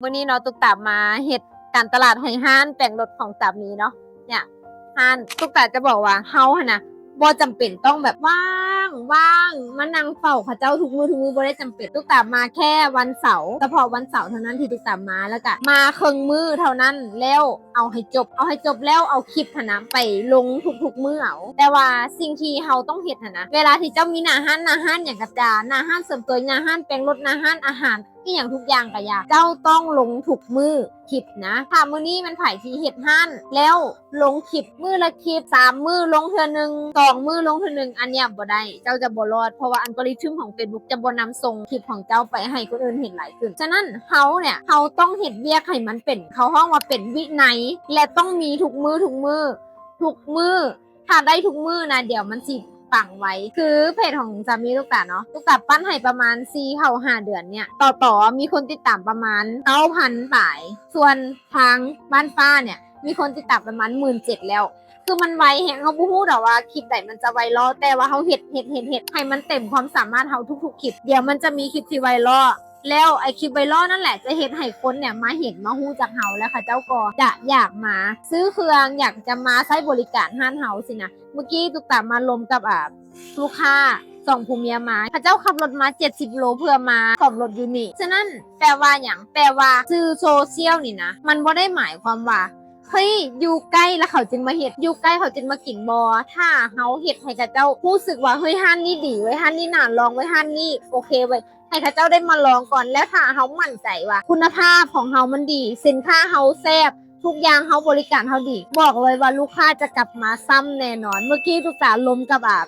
ມື້ນີ້ເນາະ ຕຸກຕາມາເຮັດການຕະຫຼາດໃຫ້ຮ້ານແປງລົດຂອງສາມີເນາະ. ເນຍ ຮ້ານ ຕຸກຕາຈະບອກວ່າເຮົາຫັ້ນນະ ບໍ່ຈຳເປັນຕ້ອງແບບວ່າງ ວ່າງ ມານັ່ງເຝົ້າເຂົາເຈົ້າທຸກມື້ ທຸກມື້ ບໍ່ໄດ້ຈຳເປັນ. ຕຸກຕາມາແຄ່ວັນເສົາ ສະເພາະວັນເສົາເທົ່ານັ້ນທີ່ຕຸກຕາມາ ແລ້ວກະມາເຄິ່ງມື້ເທົ່ານັ້ນ ແລ້ວເອົາໃຫ້ຈົບ ເອົາໃຫ້ຈົບແລ້ວເອົາຄລິບຫັ້ນນະໄປລົງທຸກໆມື້ເອົາ. ແຕ່ວ່າສິ່ງທີ່ເຮົາຕ້ອງເຮັດຫັ້ນນະ ເວລາທີ່ເຈົ້າມີໜ້າຮ້ານ ໜ້າຮ້ານຫຍັງກະຕາມ ໜ້າຮ້ານເສີມສວຍ ໜ້າຮ້ານແປງລົດ ໜ້າຮ້ານອາຫານ ອີ່ຫຍັງທຸກຢ່າງກະຢ່າ ເຈົ້າຕ້ອງລົງທຸກມື້ຄລິບນະ. ຖ້າມື້ນີ້ແມ່ນໃຜທີ່ເຮັດຮ້ານແລ້ວລົງຄລິບມື້ລະຄລິບ ສາມມື້ລົງເທື່ອໜຶ່ງ ສອງມື້ລົງເທື່ອໜຶ່ງ ອັນເນຍບໍ່ໄດ້ ເຈົ້າຈະບໍ່ລອດ ເພາະວ່າອັນກອຣິທຶມຂອງເຟສບຸກຈະບໍ່ນຳສົ່ງຄລິບຂອງເຈົ້າໄປໃຫ້ຄົນອື່ນເຫັນຫຼາຍຂຶ້ນ. ສະນັ້ນເຮົາເນຍ ເຮົາຕ້ອງເຮັດວຽກໃຫ້ມັນເປັນ ເຂົາຮ້ອງວ່າເປັນວິໄນ ແລະ ຕ້ອງມີທຸກມື້ ທຸກມື້ ທຸກມື້ ຖ້າໄດ້ທຸກມື້ນະ ດຽວມັນຊິປັງໄວ. ຄືເພຈຂອງສາມີຕຸກຕາເນາະ ຕຸກຕາປັ້ນໃຫ້ປະມານສີ່ເຂົ້າຫ້າເດືອນເນຍ ຕໍ່ໆມີຄົນຕິດຕາມປະມານເກົ້າພັນປາຍ ສ່ວນທາງບ້ານປ້າເນຍ ມີຄົນຕິດຕາມປະມານໝື່ນເຈັດແລ້ວ. ຄືມັນໄວແຮງ ເຮົາບໍ່ຮູ້ດອກວ່າຄລິບໃດມັນຈະໄວຣັລ ແຕ່ວ່າເຮົາເຮັດ ເຮັດ ເຮັດ ເຮັດໃຫ້ມັນເຕັມຄວາມສາມາດເຮົາທຸກໆຄລິບ ດຽວມັນຈະມີຄລິບທີ່ໄວຣັລ ແລ້ວໄອ້ຄລິບໄວຣັລນັ້ນແຫຼະຈະເຮັດໃຫ້ຄົນເນຍມາເຫັນ ມາຮູ້ຈັກເຮົາ ແລ້ວເຂົາເຈົ້າກໍຈະຢາກມາຊື້ເຄື່ອງ ຢາກຈະມາໃຊ້ບໍລິການຮ້ານເຮົາຊີ້ນະ. ມື້ກີ້ຕຸກຕາມາລົມກັບ ອ່າ ລູກຄ້າສອງຜົວເມຍມາ ເຂົາເຈົ້າຂັບລົດມາເຈັດສິບໂລເພື່ອມາສອມລົດຢູ່ນີ້. ສະນັ້ນແປວ່າຫຍັງ? ແປວ່າສື່ໂຊຊຽວນີ້ນະ ມັນບໍ່ໄດ້ໝາຍຄວາມວ່າ ເຮີ້ຍ ຢູ່ໃກ້ແລ້ວເຂົາຈຶ່ງມາເຮັດ ຢູ່ໃກ້ເຂົາຈຶ່ງມາກິນບໍ່. ຖ້າເຮົາເຮັດໃຫ້ເຂົາເຈົ້າຮູ້ສຶກວ່າ ເຮີ້ຍ ຮ້ານນີ້ດີເວີຍ ຮ້ານນີ້ໜ້າລອງເວີຍ ຮ້ານນີ້ໂອເຄເວີຍ ໃຫ້ເຂົາເຈົ້າໄດ້ມາລອງກ່ອນ ແລ້ວຖ້າເຮົາໝັ້ນໃຈວ່າຄຸນນະພາບຂອງເຮົາມັນດີ ສິນຄ້າເຮົາແຊບ ທຸກຢ່າງເຮົາບໍລິການເຮົາດີ ບອກເລີຍວ່າລູກຄ້າຈະກັບມາຊ້ຳແນ່ນອນ. ມື້ກີ້ຕຸກຕາລົມກັບ ອ່າ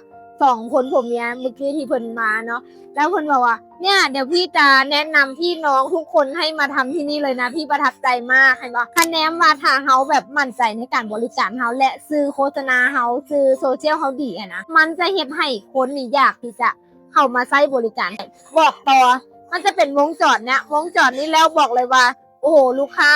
ສອງຄົນຜົວເມຍ ມື້ກີ້ທີ່ເພິ່ນມາເນາະ ແລ້ວເພິ່ນບອກວ່າ ເນຍ ດຽວພີ່ຈະແນະນຳພີ່ນ້ອງທຸກຄົນໃຫ້ມາທຳທີ່ນີ້ເລີຍນະ ພີ່ປະທັບໃຈມາກ ເຫັນບໍ່? ຄະແນນວ່າຖ້າເຮົາແບບໝັ້ນໃຈໃນການບໍລິການເຮົາ ແລະ ສື່ໂຄສະນາເຮົາ ສື່ໂຊຊຽວເຮົາດີຫັ້ນນະ ມັນຈະເຮັດໃຫ້ຄົນນີ້ຢາກທີ່ຈະເຂົ້າມາໃຊ້ບໍລິການ. ບອກຕໍ່ ມັນຈະເປັນວົງຈອນເນຍ ວົງຈອນນີ້ແລ້ວບອກເລີຍວ່າ ໂອ້ໂຫ ລູກຄ້າ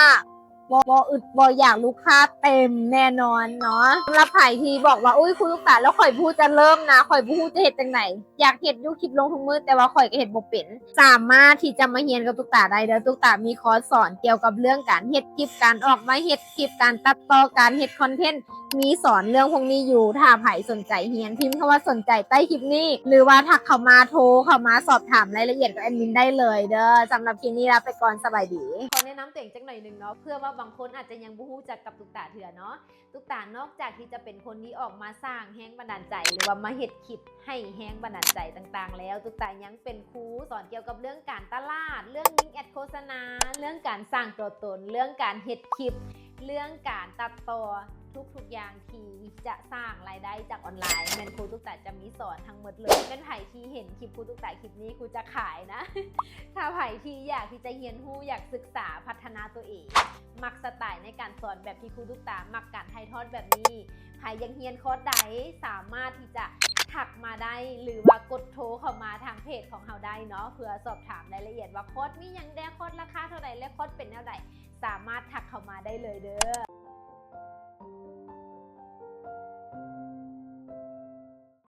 ບໍ່ ບໍ່ອຶດບໍ່ຢາກ ລູກຄ້າເຕັມແນ່ນອນເນາະ. ສຳລັບໃຜທີ່ບອກວ່າ ອຸ້ຍ ຄູຕຸກຕາ ແລ້ວຂ້ອຍບໍ່ຮູ້ຈະເລີ່ມນະ ຂ້ອຍບໍ່ຮູ້ຈະເຮັດຈັ່ງໃດ ຢາກເຮັດຢູ່ ຄລິບລົງທຸກມື້ ແຕ່ວ່າຂ້ອຍກະເຮັດບໍ່ເປັນ ສາມາດທີ່ຈະມາຮຽນກັບຕຸກຕາໄດ້ເດີ. ຕຸກຕາມີຄອສສອນກ່ຽວກັບເລື່ອງການເຮັດຄລິບ ການອອກມາເຮັດຄລິບ ການຕັດຕໍ່ ການເຮັດຄອນເທັນ ມີສອນເລື່ອງພວກນີ້ຢູ່. ຖ້າໃຜສົນໃຈຮຽນ ພິມຄຳວ່າສົນໃຈໃຕ້ຄລິບນີ້ ຫຼືວ່າທັກເຂົ້າມາ ໂທເຂົ້າມາສອບຖາມລາຍລະອຽດກັບແອດມິນໄດ້ເລີຍເດີ. ສຳລັບຄລິບນີ້ລາໄປກ່ອນ ສະບາຍດີ. ຂໍແນະນຳຕົວເອງຈັກໜ້ອຍໜຶ່ງເນາະ ເພື່ອວ່າບາງຄົນອາດຈະຍັງບໍ່ຮູ້ຈັກກັບຕຸກຕາເທື່ອເນາະ. ຕຸກຕານອກຈາກທີ່ຈະເປັນຄົນທີ່ອອກມາສ້າງແຮງບັນດານໃຈ ຫຼືວ່າມາເຮັດຄລິບໃຫ້ແຮງບັນດານໃຈຕ່າງໆແລ້ວ ຕຸກຕາຍັງເປັນຄູສອນກ່ຽວກັບເລື່ອງການຕະຫຼາດ ເລື່ອງຍິງແອດໂຄສະນາ ເລື່ອງການສ້າງຕົວຕົນ ເລື່ອງການເຮັດຄລິບ ເລື່ອງການຕັດຕໍ່ ທຸກໆຢ່າງທີ່ຈະສ້າງລາຍໄດ້ຈາກອອນລາຍ ແມ່ນຄູຕຸກຕາຈະມີສອນທັງໝົດເລີຍ. ແມ່ນໃຜທີ່ເຫັນຄລິບຄູຕຸກຕາຄລິບນີ້ ຄູຈະຂາຍນະ. ຖ້າໃຜທີ່ຢາກທີ່ຈະຮຽນຮູ້ ຢາກສຶກສາພັດທະນາຕົວເອງ ມັກສະໄຕໃນການສອນແບບທີ່ຄູຕຸກຕາມັກ ການຖ່າຍທອດແບບນີ້ ໃຜຢາກຮຽນຄອສໃດ ສາມາດທີ່ຈະທັກມາໄດ້ ຫຼືວ່າກົດໂທເຂົ້າມາທາງເພຈຂອງເຮົາໄດ້ເນາະ ເພື່ອສອບຖາມລາຍລະອຽດວ່າຄອສມີຫຍັງແດ່ ຄອສລາຄາເທົ່າໃດ ແລະຄອສເປັນແນວໃດ ສາມາດທັກເຂົ້າມາໄດ້ເລີຍເດີ.